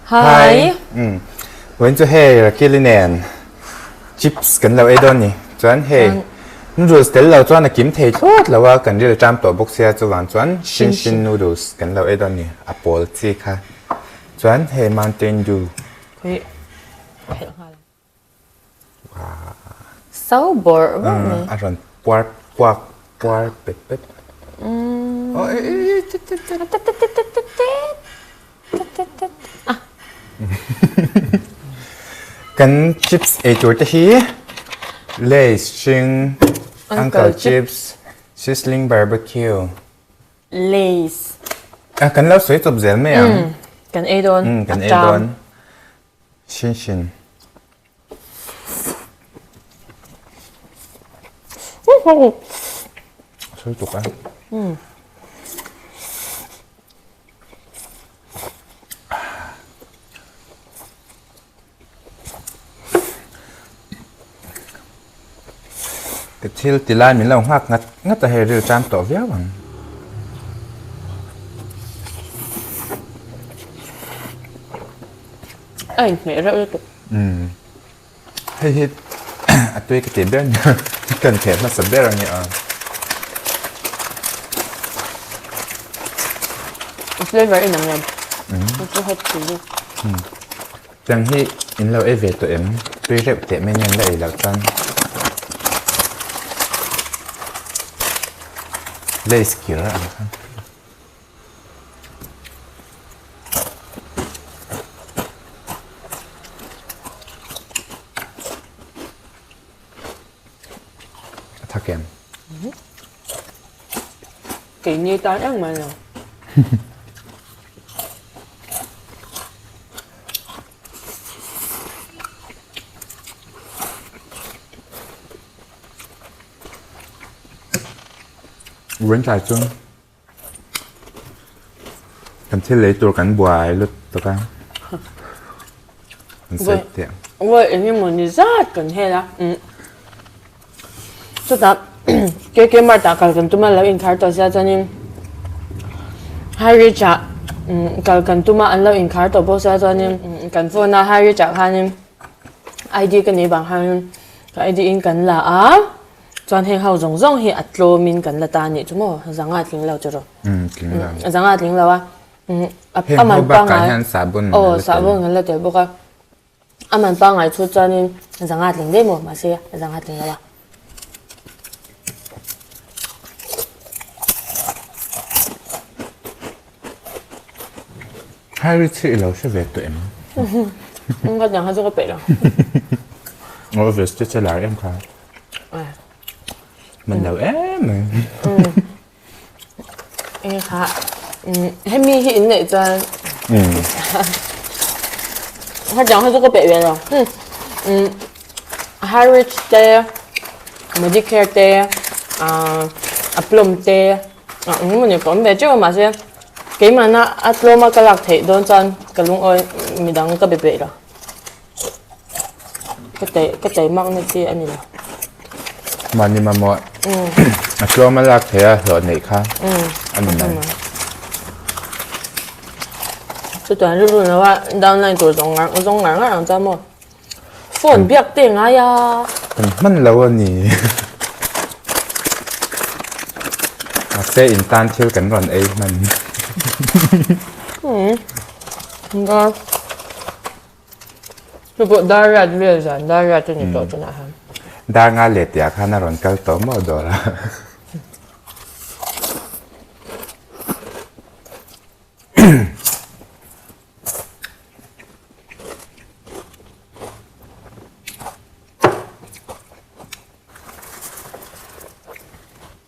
Hi. Umm. Vawiin chu hei Rakili nen chips kan lo ei dawn ni. Chuan hei noodles tel lo chuan a kim thei thlawt lo a, kan ril ṭam tawh bawk sia chuvang chuan Shin Shin noodles kan lo ei dawn ni, a pawl chi kha. Chuan hei Mountain Dew. Khawi phelh nghal ang. So bawrh bawrh mai. A rawn puar puak puar pet pet. Kan chips ei tur te hi Lay's hring, Uncle Chips, Sizzling Barbecue. Lay's. Kan lo sawi chawp zel mai ang. Kan ei dawn. Kan ei dawn. Shin shin. Soi tuk a. Ka thil ti lai min lo nghak ngat ngat a hei ril ṭam tawh viau ang. A inhmeh reuh lutuk. Umm. Hei hi a tui ka ti ber nia. Kan theh hmasa ber a nia. A flavor in ang em. Umm. Chu hot chili. Umm. Tiang hi in lo ei ve tawh em? Tui reuh teh mai nen la ei loh chuan. Lace kir ang khan. A thak em? Keini tan engmah lo. Ren tlai chuan kan thil lei tur kan buai lut tawk a an sawi teh ang. Vawi eng emaw ni zat kan hel a chutah KK Mart ah kal kan tum a lo inkhar tawh sia chuanin High Ridge ah kal kan tum a an lo inkhar tawh bawk sia chuanin kan phone a High Ridge ah khanin ID ka nei vang khanin ka ID in kan la a. Chuan heng ho zawng zawng hi a tlawm in kan la ta anih chu maw? Zanga tling lo chu rawh. Umm tling lo. Zanga tling lo a. Heng ho bakah hian sahbawn an la tel. Aw sahbawn an la tel bawk a. A man pangngai chu chuanin zanga tling daih maw? Mahse zanga tling lo a. Harry chu i lo hre ve tawh em? Ka tiang kha chu ka peih lo. Aw veste che lar em kha. Man lo em mai. Eng kha hemi hi in neih chuan ka tiang kha chu ka peih ve lo. High rich te Medicare te a plum te eng emaw ni ka awm ve teuh a mahse keimahna a tlawma ka lak theih dawn chuan ka lungawi midang ka be peih lo. Ka tei ka tei mak na chi a ni lo. Mahni mamawh a tlawm a lak theih a hlawh neih kha a ni mai. Chutiang rilru lo a downline tur zawng ngar zawng ngar ngar ang chuan maw phone biak te ngai a. Kan hman lo a ni. Mahse in tan thil kan rawn ei hman. Chu pawh dar riat vel zan dar riat a ni tawh tunah hian. Dar nga leh tih ah khan a rawn kal tawh maw dawr a.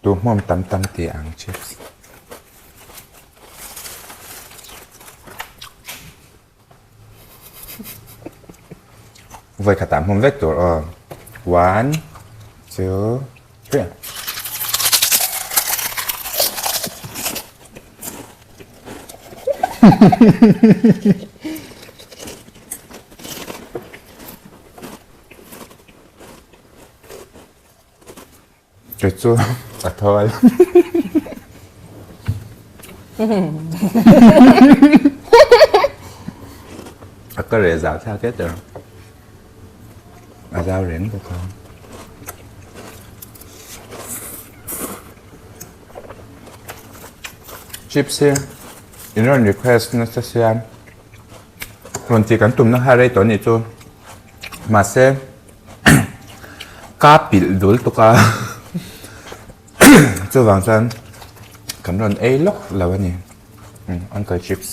Tu hmawm tam tam tih ang chips. Vawi khatah hmawm vek tur aw. One, two, three. Kei chu a thawl. A ka reh zah thlak e ter. A zau reng bawk a. Chips hi in rawn request nasa sia rawn tih kan tumna kha rei tawh anih chu mahse ka pilh dul tuk a chuvang chuan kan rawn ei lawk lo a ni uncle chips.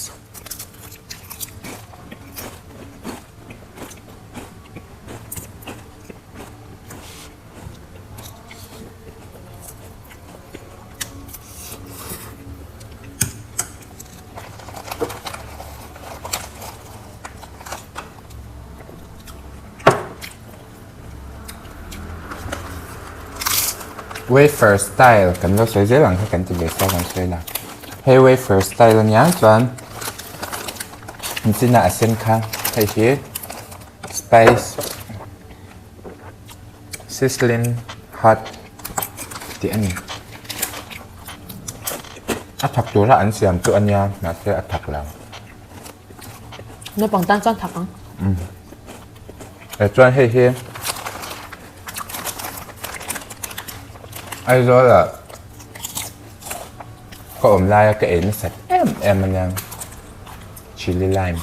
Wafer style kan lo sawi zel ang kha kan ti ve sia kan sawi la hei wafer style ania chuan chinah a sen kha hei hi spice Sizzling hot tih a ni. A thak tura an siam chu a nia mahse a thak lo. Naupang tan chuan thak ang. Eh chuan hei hi Aizawl ah ka awm laia ka ei nasat em em a nia chilli lime.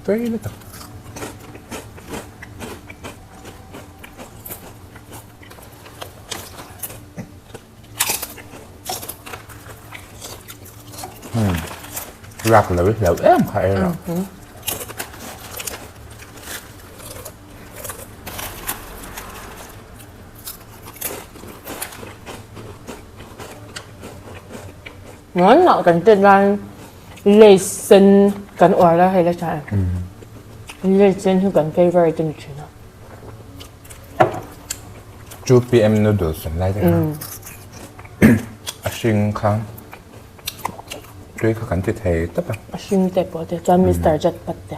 Tui lutuk. Hmm. Rak lo i hlo em kha ei rawh. Ngon lah kan tet laiin lace sen kan uar lai hei la tha em. Lace sen hi kan favourite a ni thin a. 2pm noodles an lai te kha a hring kha tui kha kan ti thei tawp a. A hring te pawh te chuan Mister Jatpat te.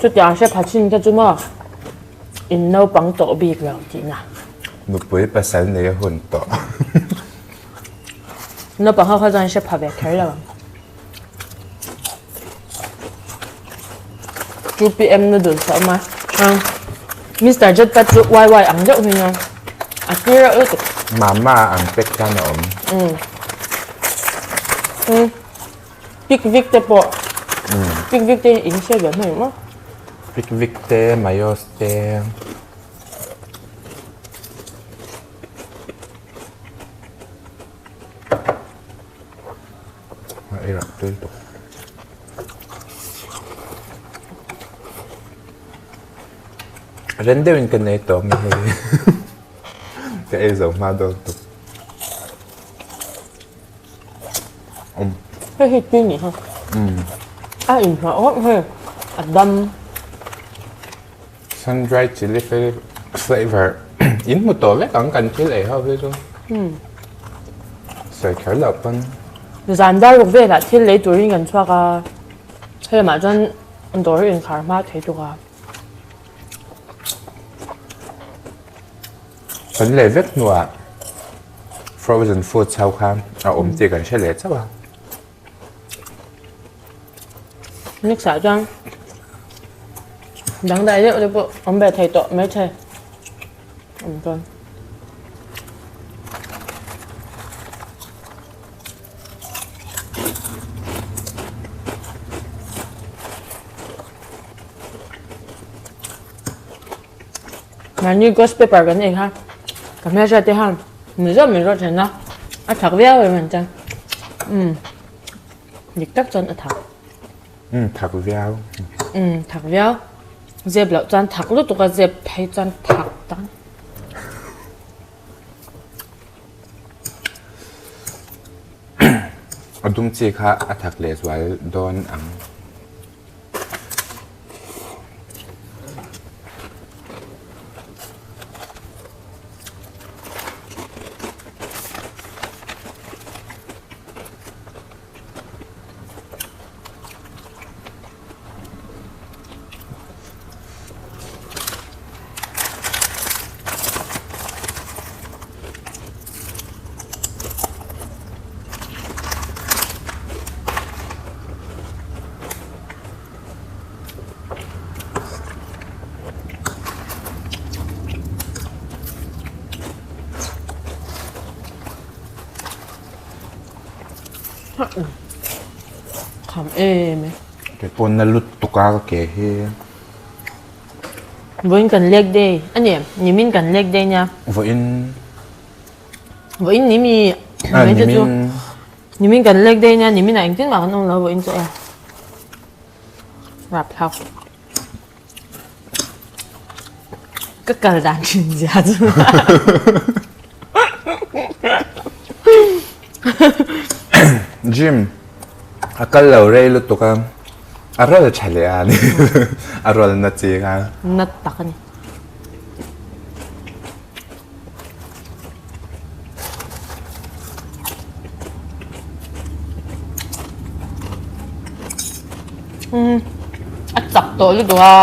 Chutiang hre pha chin te chu maw in naupang tawh bik lo tihna. Nupui pasal nei a hun tawh. Naupang ho kha chuan hre pha ve kher lo ang. 2pm noodles a awm a, Mister Jetpack chu YY ang deuh hi nia, a tui reuh lutuk. Mama ang pek khan a awm. Pic Vic te pawh. Pic Vic te hi in hre ve hman em aw? Pic Vic te, Mayos te. Ei rak tui lutuk. Ren deuhin ka nei tawh mai hei. Ka ei zo hma dawn tuk. Hei hi tui nih ha. A inhmah ngawt hei. A dam. Sun dried chilli flavour in hmu tawh vek ang kan thil ei ho hi chu. Sawi kher loh pawn. Zan dar ruk velah thil lei turin kan chhuak a, hei lamah chuan dawr hi inkhar hma thei tuk a. Kan lei vek hnuah frozen foods ho kha a awm tih kan hre leh chauh a. Next ah chuan dangdai deuh te pawh awm ve thei tawh maithei awm chuan. Mahni ghost pepper kan ei kha ka hmelhriat te khan mizo min rawt then a, a thak viau em an chuan umm dik tak chuan a thak. Umm thak viau. Umm thak viau zep loh chuan thak lutuk a zep phei chuan thak tang. A dum chi kha a thak lehzual dawn ang. Kham em e. Ke pawn na lut tuk a ka ke hi. Vawiin kan leg day a ni em? Nimin kan leg day nia. Vawiin. Vawiin ni mi. Ah, nimin. Nimin kan leg day nia, nimin ah engtin mah kan awm lo vawiin chu e. Rapthlak. Ka kal dan thin zia chu. Gym a kal lo rei lutuk a, a rawl tha leh a ni. A rawl na chi kha. Na tak a ni. A chak tawh lutuk a,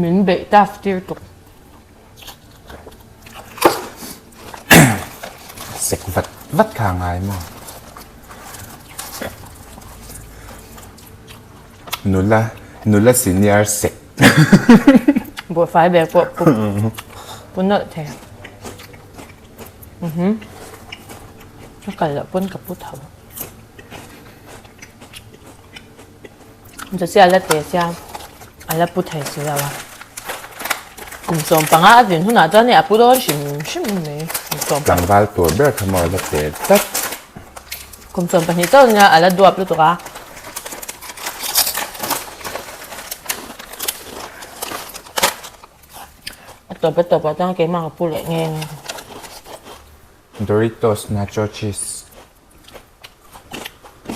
min beih tough tir tuk. Sek vat vat kha a ngai maw? Nula nula senior sek. Buhfai bag pawh pu pu nawlh thei. Ka kal loh pawn ka pu tho. Josie a la te sia a la pu thei si lo a. Kum 15 a din hunah chuan hei a pu dawn hrim hrim mai. Kum sawm Tlangval tur ber kha maw a la te tlat. Kum 12 chauh nia a la duap lutuk a. A tawp a tawpah chuan keimah ka pu leh nge nge. Doritos nacho cheese.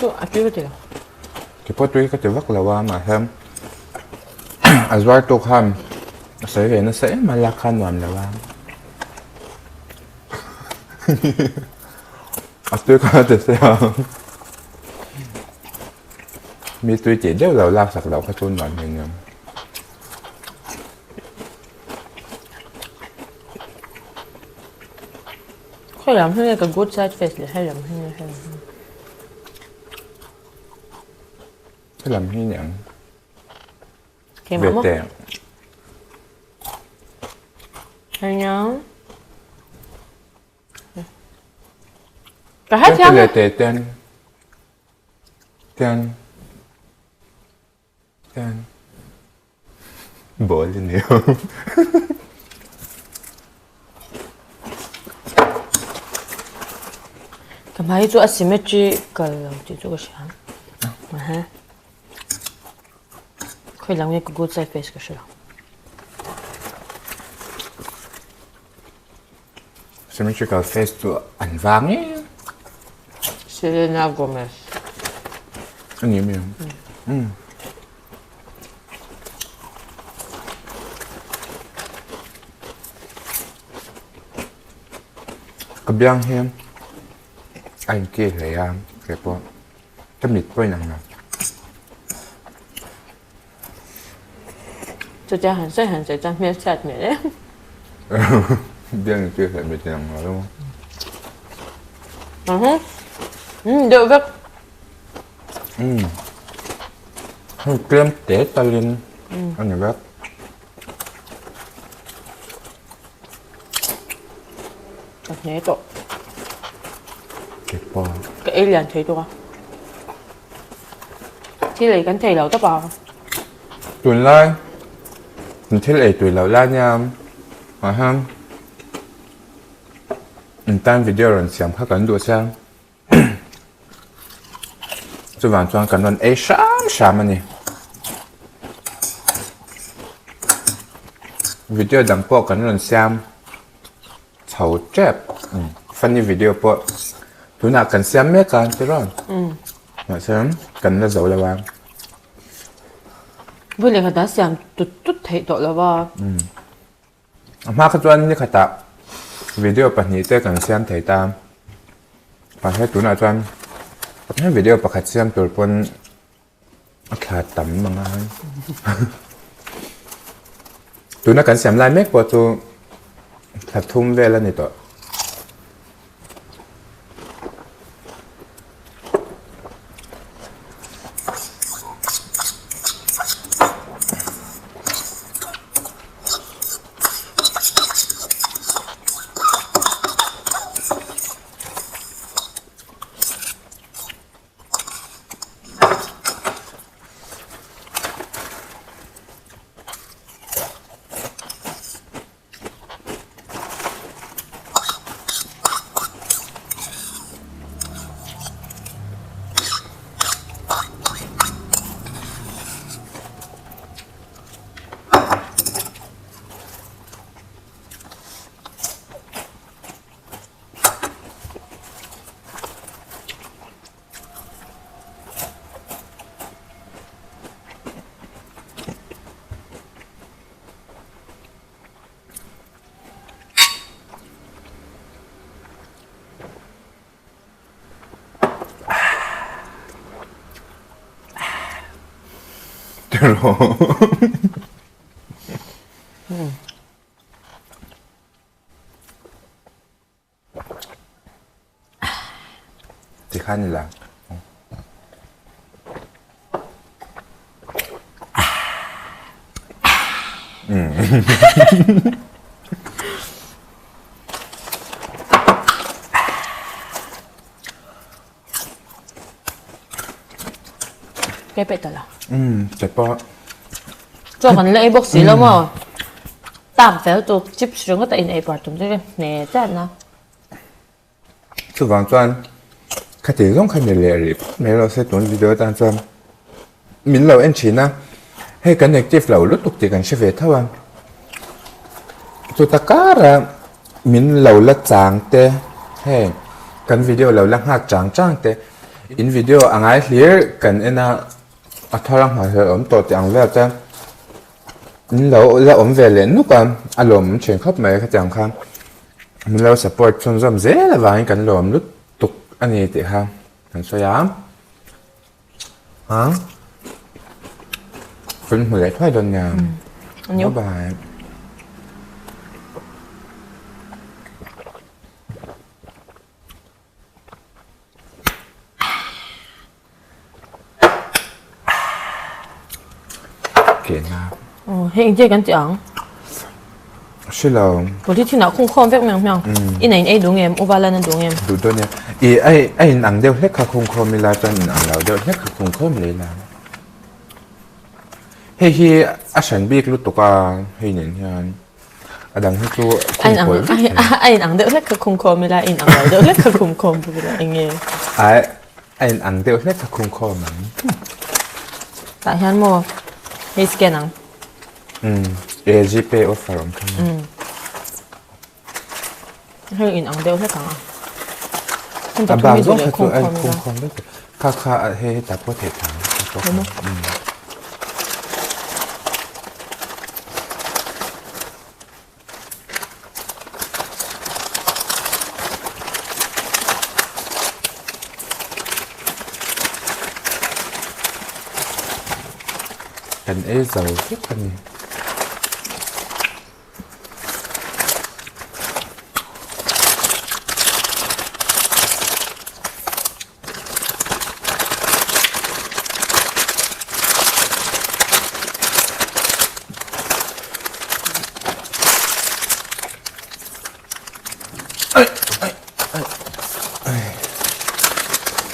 Chu a tui ka ti lo. Ke pawh tui ka ti vak lo a mahse a zuar tu khan a sawi ve nasa em a lak kha a nuam lo a. A tui kha a ti sia. Mi tui tih deuh lo lak sak loh kha chu nuam hmel nia. Hei lam hi nge ka good side face leh hei lam hi nge hei lam hi. Hei lam hi niang. Keimah maw? Hei niang. Ka hre thiam a. Te ten. Ten. Ten. Ball i ni o. Ka hmai hi chu a symmetrical lo tih chu ka hria. Aha. Khawi lam nge ka good side face ka hre lo. Symmetrical face chu an vang e. Selena Gomez. A ni mi. Mm. Ka biang hi a inti hle a kei pawh ka mit pawh inang lo. Chutia han sawi han sawi chuan hmel chhiat hmel em. Biang inti hle mit inang lo. Deuh vek. Hei tlem te talin a ni vek. Ka hne tawh. Ke pawh. Ka ei lian thei tawk a. Thil ei kan thei lo tawp a. Tunlai thil ei tui loh lai nia mahse in tan video rawn siam kha kan duh sia. Chuvang chuan kan rawn ei hram hram a ni. Video dang pawh kan rawn siam chho tep. Funny video pawh tunah kan siam mek a ti rawn. Mahse kan la zo lo a. Vui leh khatah siam tut tut theih tawh lo va. A hma kha chuan ni khatah video pahnih te kan siam thei ta. Mahse tunah chuan video pakhat siam tur pawn a thla tam ang a. Tuna kan siam lai mek pawh chu thla thum vel a ni tawh. rawh. Tikhan ila. Ke pe ta la. Ke pawh. Chaw kan la ei bawk si lo maw? Tam fel tuk chips ringawt a in ei par tum chu hne chat na. Chuvang chuan khati zawng kha ni leh rih phawt mai rawh se tun video atan chuan min lo en thin a, hei kan active lo lutuk tih kan hre ve tho a, chuta kara min lo la chang te hei kan video lo la nghak chang chang te in video a ngai hlir kan en a, a thar a nghahhlelh awm tawh tih ang vel te. In lo la awm ve leh nuk a, a lawmawm thin khawp mai khatiang kha min lo support chhunzawm zel avangin kan lawm lutuk a ni tih kha kan sawi a, a kan hmu leh thuai dawn nia, bye bye. Hei engtia kan tih ang? Hre lo. Polythene ah khung khawm vek mai ang hmiang. I nei in ei duh ngem? U Valan a duh ngem? Duh dawn nia. I a a in ang deuh hlek kha khung khawm ila chuan in ang lo deuh hlek kha khung khawm leh ila. Hei hi a hran bik lutuk a hei nen hian. A dang hi chu khum kawi vek thei. A in ang deuh hlek kha khum khawm ila, a in ang lo deuh hlek kha khum khawm bawk ila eng nge? Ai, a in ang deuh hlek kha khum khawm ang. Tah hian maw hei scan ang. Umm, e Gpay offer awm kha maw? Umm. Hei in ang deuh hlek ang a. A bak zawng kha chu a in khum khawm vek. Kha kha hei heta pawh theih thang. Umm. Kan ei zo vek a ni.